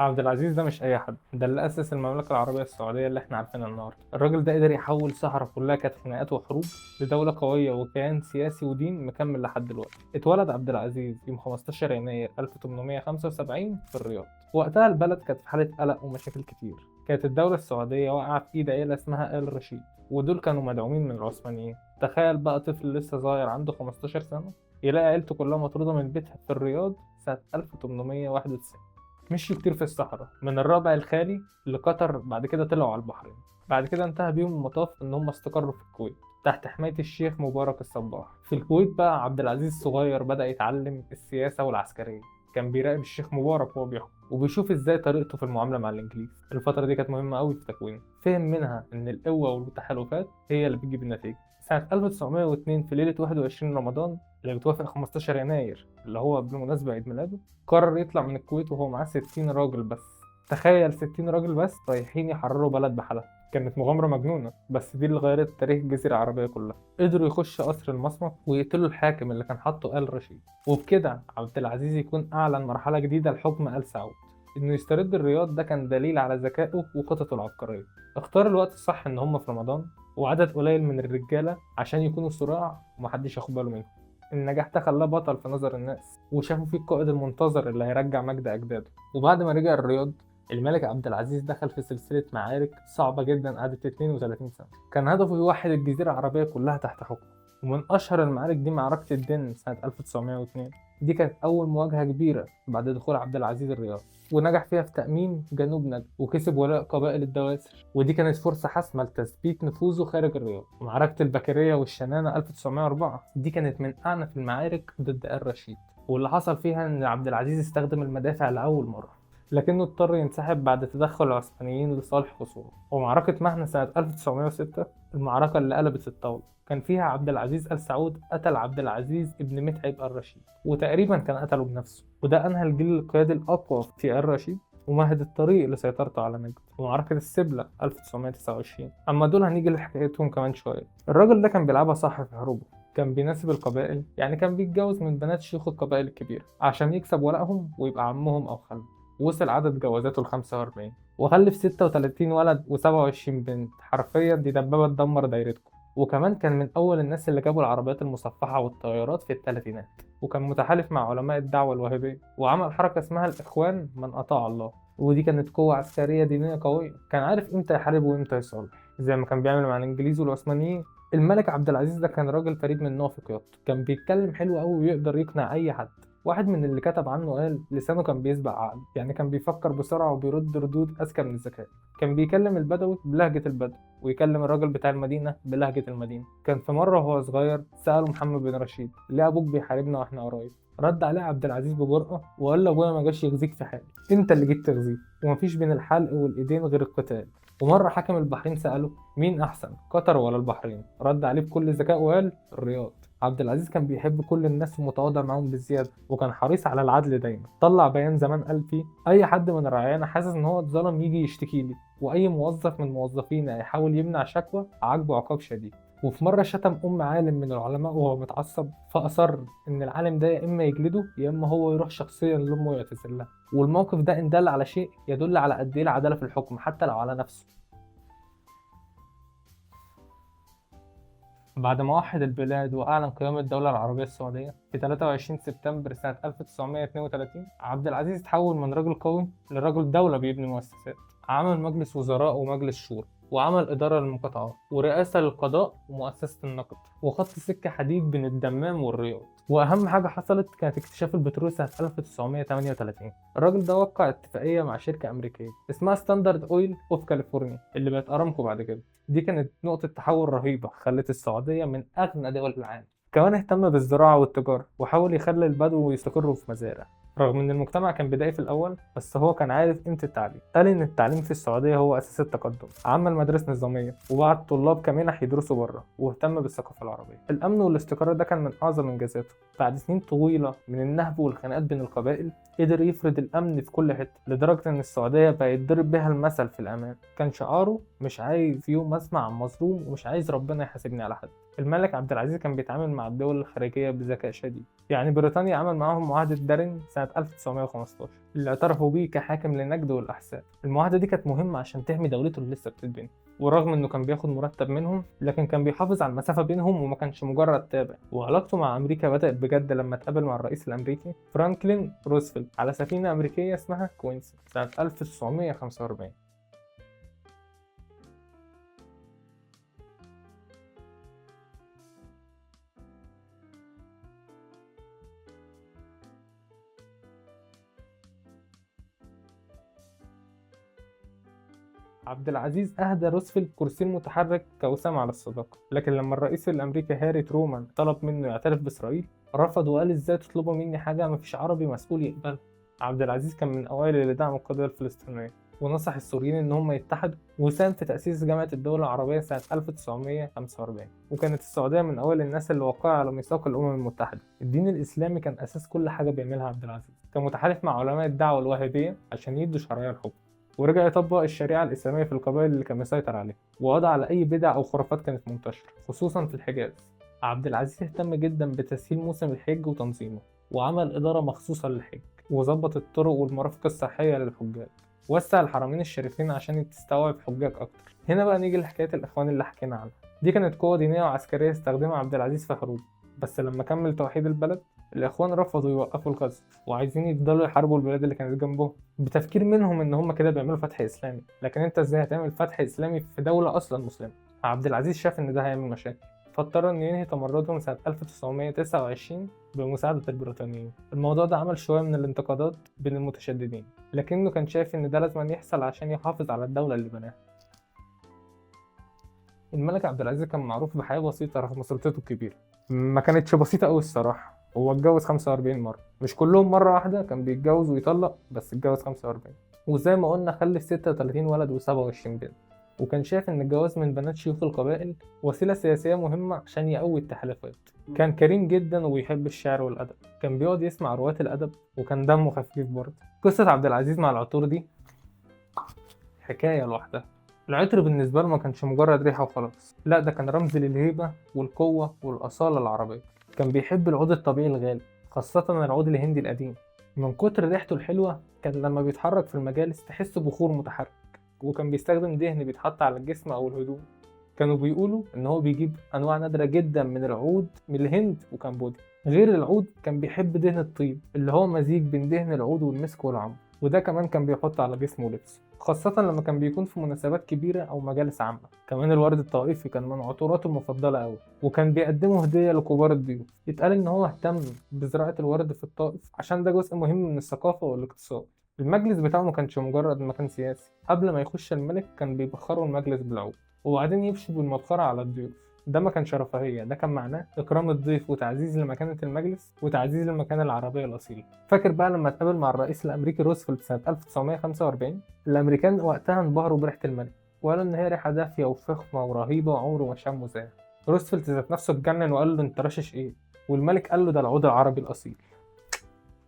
عبد العزيز ده مش أي حد، ده اللي أسس المملكة العربية السعودية اللي احنا عارفينها النهاردة. الراجل ده قدر يحول صحراء كلها كانت خناقات وحروب لدولة قوية وكيان سياسي ودين مكمل لحد دلوقتي. اتولد عبد العزيز يوم 15 يناير 1875 في الرياض. وقتها البلد كانت في حالة قلق ومشاكل كتير. كانت الدولة السعودية واقعة في إيد عيلة اسمها آل رشيد، ودول كانوا مدعومين من العثمانيين. تخيل بقى طفل لسه صغير عنده 15 سنة يلاقي عيلته كلها مطرودة من بيتها في الرياض سنة 1891. مشوا كتير في الصحراء من الرابع الخالي لقطر، بعد كده طلعوا على البحرين، بعد كده انتهى بيهم المطاف ان هم استقروا في الكويت تحت حماية الشيخ مبارك الصباح. في الكويت بقى عبد العزيز الصغير بدأ يتعلم السياسة والعسكرية. كان بيراقب الشيخ مبارك وهو بيحكم وبيشوف ازاي طريقته في المعاملة مع الانجليز. الفترة دي كانت مهمة قوي في تكوينه، فهم منها ان القوة والتحالفات هي اللي بتجيب النتيجة. سنة 1902 في ليلة 21 رمضان اللي بتوافق 15 يناير اللي هو بالمناسبة عيد ميلاده، قرر يطلع من الكويت وهو معاه 60 راجل بس. تخيل 60 راجل بس رايحين يحرروا بلد بحالها. كانت مغامرة مجنونة، بس دي اللي غيرت تاريخ الجزيرة العربية كلها. قدروا يخشوا قصر المصمت ويقتلوا الحاكم اللي كان حاطه آل رشيد، وبكده عبد العزيز يكون أعلن مرحلة جديدة لحكم آل سعود. إنه يسترد الرياض ده كان دليل على ذكائه وخططه العبقرية. اختار الوقت الصح إن هم في رمضان وعدد قليل من الرجالة عشان يكونوا صراع ومحدش ياخد باله منهم. النجاح ده خلاه بطل في نظر الناس، وشافوا فيه القائد المنتظر اللي هيرجع مجد أجداده. وبعد ما رجع الرياض، الملك عبد العزيز دخل في سلسلة معارك صعبة جدا قعدت 32 سنة. كان هدفه يوحد الجزيرة العربية كلها تحت حكمه. ومن أشهر المعارك دي معركة الدن سنة 1902. دي كانت أول مواجهة كبيرة بعد دخول عبد العزيز الرياض، ونجح فيها في تأمين جنوب نجد وكسب ولاء قبائل الدواسر، ودي كانت فرصة حاسمة لتثبيت نفوذه خارج الرياض. ومعركة البكرية والشنانة 1904 دي كانت من أعنف المعارك ضد آل رشيد، واللي حصل فيها إن عبد العزيز استخدم المدافع لأول مرة، لكنه اضطر ينسحب بعد تدخل العثمانيين لصالح خصومه. ومعركة مهنة سنة 1906، المعركة اللي قلبت الطاولة، كان فيها عبد العزيز آل سعود قتل عبد العزيز ابن متعب آل رشيد، وتقريبا كان قتله بنفسه، وده أنهى الجيل القيادي الأقوى في آل رشيد ومهد الطريق لسيطرته على نجد. ومعركة السبلة 1929، أما دول هنيجي لحكايتهم كمان شوية. الراجل ده كان بيلعبها صح في حروبه، كان بيناسب القبائل، يعني كان بيتجوز من بنات شيوخ القبائل الكبيرة عشان يكسب ولائهم ويبقى عمهم أو خالهم. وصل عدد جوازاته ل 45 وخلف 36 ولد و27 بنت. حرفيا دي دبابة تدمر دايرتكم. وكمان كان من أول الناس اللي جابوا العربيات المصفحة والطيارات في الثلاثينات، وكان متحالف مع علماء الدعوة الوهابية، وعمل حركة اسمها الإخوان من أطاع الله، ودي كانت قوة عسكرية دينية قوية. كان عارف إمتى يحارب وإمتى يصالح، زي ما كان بيعمل مع الإنجليز والعثمانيين. الملك عبد العزيز ده كان راجل فريد من نوعه في قيادته، كان بيتكلم حلو قوي ويقدر يقنع أي حد. واحد من اللي كتب عنه قال لسانه كان بيسبق عقله، يعني كان بيفكر بسرعة وبيرد ردود أذكى من الذكاء. كان بيكلم البدوي بلهجة البدو، ويكلم الراجل بتاع المدينة بلهجة المدينة. كان في مرة وهو صغير سأله محمد بن رشيد ليه أبوك بيحاربنا وإحنا قرايب؟ رد عليه عبد العزيز بجرأة وقال له أبويا ما جاش يغزيك في حالي، أنت اللي جيت تغزيه، ومفيش بين الحلق والإيدين غير القتال. ومرة حاكم البحرين سأله مين أحسن، قطر ولا البحرين؟ رد عليه بكل ذكاء وقال الرياض. عبد العزيز كان بيحب كل الناس ومتواضع معاهم بالزيادة، وكان حريص على العدل دايما. طلع بيان زمان قال فيه أي حد من رعايانا حاسس إن هو اتظلم يجي يشتكي لي، وأي موظف من موظفينا يحاول يمنع شكوى عاقبه عقاب شديد. وفي مرة شتم أم عالم من العلماء وهو متعصب، فأصر إن العالم ده يا إما يجلده يا إما هو يروح شخصيا لأمه ويعتذر لها. والموقف ده إن دل على شيء يدل على قد إيه العدالة في الحكم حتى لو على نفسه. بعد ما وحد البلاد وأعلن قيام الدولة العربية السعودية في 23 سبتمبر سنة 1932، عبد العزيز تحول من رجل قوي لرجل دولة بيبني مؤسسات. عمل مجلس وزراء ومجلس شورى، وعمل إدارة للمقاطعات ورئاسة للقضاء ومؤسسة النقد، وخط سكة حديد بين الدمام والرياض. وأهم حاجة حصلت كانت اكتشاف البترول سنة 1938. الراجل ده وقع اتفاقية مع شركة أمريكية اسمها Standard Oil of California اللي بقت أرامكو بعد كده. دي كانت نقطة تحول رهيبة خلت السعودية من أغنى دول العالم. كمان اهتم بالزراعة والتجارة، وحاول يخلي البدو يستقروا في مزارع. رغم ان المجتمع كان بدائي في الاول، بس هو كان عارف قيمة التعليم. قال ان التعليم في السعودية هو اساس التقدم. عمل مدارس نظامية وبعت طلاب كمنح يدرسوا بره، واهتم بالثقافة العربية. الامن والاستقرار ده كان من اعظم انجازاته. بعد سنين طويلة من النهب والخناقات بين القبائل، قدر يفرض الامن في كل حتة، لدرجة ان السعودية بقى يتضرب بها المثل في الامان. كان شعاره مش عايز في يوم اسمع عن مظلوم، ومش عايز ربنا يحاسبني على حد. الملك عبد العزيز كان بيتعامل مع الدول الخارجية بذكاء شديد. يعني بريطانيا عمل معاهم معاهدة دارين سنة 1915 اللي اعترفوا بيه كحاكم لنجد والأحساء. المعاهدة دي كانت مهمة عشان تحمي دولته اللي لسه بتتبني، ورغم انه كان بياخد مرتب منهم لكن كان بيحافظ على المسافة بينهم وما كانش مجرد تابع. وعلاقته مع امريكا بدأت بجد لما اتقابل مع الرئيس الامريكي فرانكلين روزفلت على سفينة امريكية اسمها كوينسي سنة 1945. عبد العزيز أهدى روزفلت كرسي متحرك كوسام على الصداقة، لكن لما الرئيس الأمريكي هاري ترومان طلب منه يعترف بإسرائيل رفض وقال إزاي تطلبوا مني حاجة مفيش عربي مسؤول يقبلها. عبد العزيز كان من أوائل اللي دعموا القضية الفلسطينية ونصح السوريين إن هم يتحدوا، وساهم في تأسيس جامعة الدول العربية سنة 1945، وكانت السعودية من أوائل الناس اللي وقعوا على ميثاق الأمم المتحدة. الدين الإسلامي كان أساس كل حاجة بيعملها عبد العزيز، كان متحالف مع علماء الدعوة الوهابية عشان يدوا شرعية الحكم، ورجع يطبق الشريعة الإسلامية في القبائل اللي كان مسيطر عليها، وقضى على أي بدع أو خرافات كانت منتشرة خصوصا في الحجاز. عبد العزيز اهتم جدا بتسهيل موسم الحج وتنظيمه، وعمل إدارة مخصوصة للحج، وظبط الطرق والمرافق الصحية للحجاج، وسع الحرمين الشريفين عشان تستوعب حجاج أكتر. هنا بقى نيجي لحكاية الإخوان اللي حكينا عنها. دي كانت قوة دينية وعسكرية استخدمها عبد العزيز في حروبه، بس لما كمل توحيد البلد الإخوان رفضوا يوقفوا الغزو وعايزين يفضلوا يحاربوا البلاد اللي كانت جنبهم، بتفكير منهم إن هم كده بيعملوا فتح إسلامي. لكن أنت إزاي هتعمل فتح إسلامي في دولة أصلا مسلمة؟ عبد العزيز شاف إن ده هيعمل مشاكل، فاضطر إنه ينهي تمردهم سنة 1929 بمساعدة البريطانيين. الموضوع ده عمل شوية من الانتقادات بين المتشددين، لكنه كان شايف إن ده لازم يحصل عشان يحافظ على الدولة اللي بناها. الملك عبد العزيز كان معروف بحياة بسيطة رغم سلطته الكبيرة. ما كانتش بسيطة أوي الصراحة، هو اتجوز 45 مرة، مش كلهم مرة واحدة، كان بيتجوز ويطلق، بس اتجوز 45، وزي ما قلنا خلف 36 ولد و27 بنت. وكان شايف ان الجواز من بنات شيوخ القبائل وسيلة سياسية مهمة عشان يقوي التحالفات. كان كريم جدا وبيحب الشعر والأدب، كان بيقعد يسمع روايات الأدب، وكان دمه خفيف برضه. قصة عبد العزيز مع العطور دي حكاية لوحدها. العطر بالنسبة له ما كانش مجرد ريحة وخلاص، لا ده كان رمز للهيبة والقوة والأصالة العربية. كان بيحب العود الطبيعي الغالي، خاصة العود الهندي القديم. من كتر ريحته الحلوة كان لما بيتحرك في المجالس تحس بخور متحرك. وكان بيستخدم دهن بيتحط على الجسم أو الهدوم. كانوا بيقولوا إن هو بيجيب أنواع نادرة جدا من العود من الهند وكمبوديا. غير العود كان بيحب دهن الطيب اللي هو مزيج بين دهن العود والمسك والعنبر، وده كمان كان بيحط على جسمه ولبسه، خاصة لما كان بيكون في مناسبات كبيرة أو مجالس عامة. كمان الورد الطائفي كان من عطوراته المفضلة أوي، وكان بيقدمه هدية لكبار الضيوف. يتقال إن هو اهتم بزراعة الورد في الطائف عشان ده جزء مهم من الثقافة والاقتصاد. المجلس بتاعه ما كانش مجرد مكان سياسي، قبل ما يخش الملك كان بيبخروا المجلس بالعود وبعدين يمشوا بالمبخرة على الضيوف. ده ما كانش رفاهية، ده كان معناه إكرام الضيف وتعزيز لمكانة المجلس وتعزيز المكانة العربية الأصيلة. فاكر بقى لما اتقابل مع الرئيس الأمريكي روزفلت سنة 1945؟ الأمريكان وقتها انبهروا بريحة الملك وقالوا إن هي ريحة دافية وفخمة ورهيبة وعمره ما شموا زيها. روزفلت ذات نفسه اتجنن وقال له أنت رشش إيه؟ والملك قال له ده العود العربي الأصيل.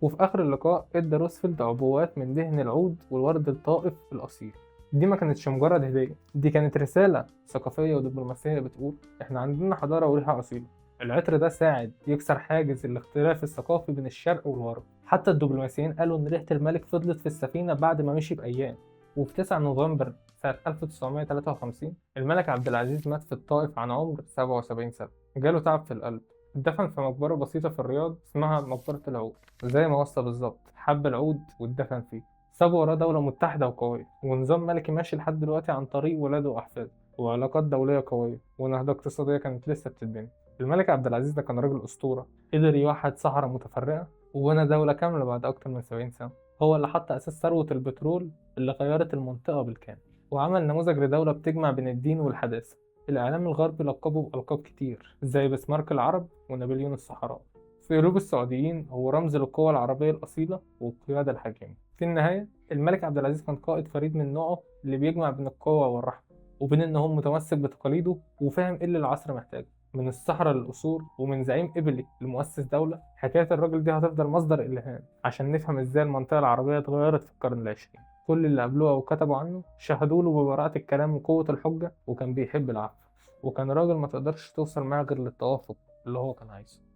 وفي آخر اللقاء ادى روزفلت عبوات من دهن العود والورد الطائف الأصيل. دي ما كانتش مجرد هدية، دي كانت رسالة ثقافية ودبلوماسية بتقول احنا عندنا حضارة وريحة أصيلة. العطر ده ساعد يكسر حاجز الاختلاف الثقافي بين الشرق والغرب. حتى الدبلوماسيين قالوا إن ريحة الملك فضلت في السفينة بعد ما مشي بأيام. وفي 9 نوفمبر سنة 1953 الملك عبد العزيز مات في الطائف عن عمر 77 سنة، جاله تعب في القلب. اتدفن في مقبرة بسيطة في الرياض اسمها مقبرة العود، زي ما وصى بالظبط، حب العود واتدفن فيه. سابوا وراه دولة متحدة وقوية ونظام ملكي ماشي لحد دلوقتي عن طريق ولاده وأحفاده، وعلاقات دولية قوية، ونهضة اقتصادية كانت لسه بتتبني. الملك عبد العزيز ده كان راجل أسطورة، قدر يوحد صحراء متفرقة وبنى دولة كاملة بعد أكتر من 70 سنة. هو اللي حط أساس ثروة البترول اللي غيرت المنطقة بالكامل، وعمل نموذج لدولة بتجمع بين الدين والحداثة. الإعلام الغربي لقبه بألقاب كتير زي بسمارك العرب ونابليون الصحراء. في قلوب السعوديين هو رمز للقوة العربية الأصيلة والقيادة الحكيمة. في النهاية الملك عبد العزيز كان قائد فريد من نوعه اللي بيجمع بين القوة والرحمة، وبين إن هو متمسك بتقاليده وفاهم إيه اللي العصر محتاجه. من الصحراء للقصور، ومن زعيم قبلي لمؤسس دولة، حكاية الراجل دي هتفضل مصدر إلهام عشان نفهم إزاي المنطقة العربية اتغيرت في القرن العشرين. كل اللي قابلوه أو كتبوا عنه شهدوا له ببراعة الكلام وقوة الحجة، وكان بيحب العفو. وكان راجل ما تقدرش توصل معاه غير للتوافق اللي هو كان عايزه.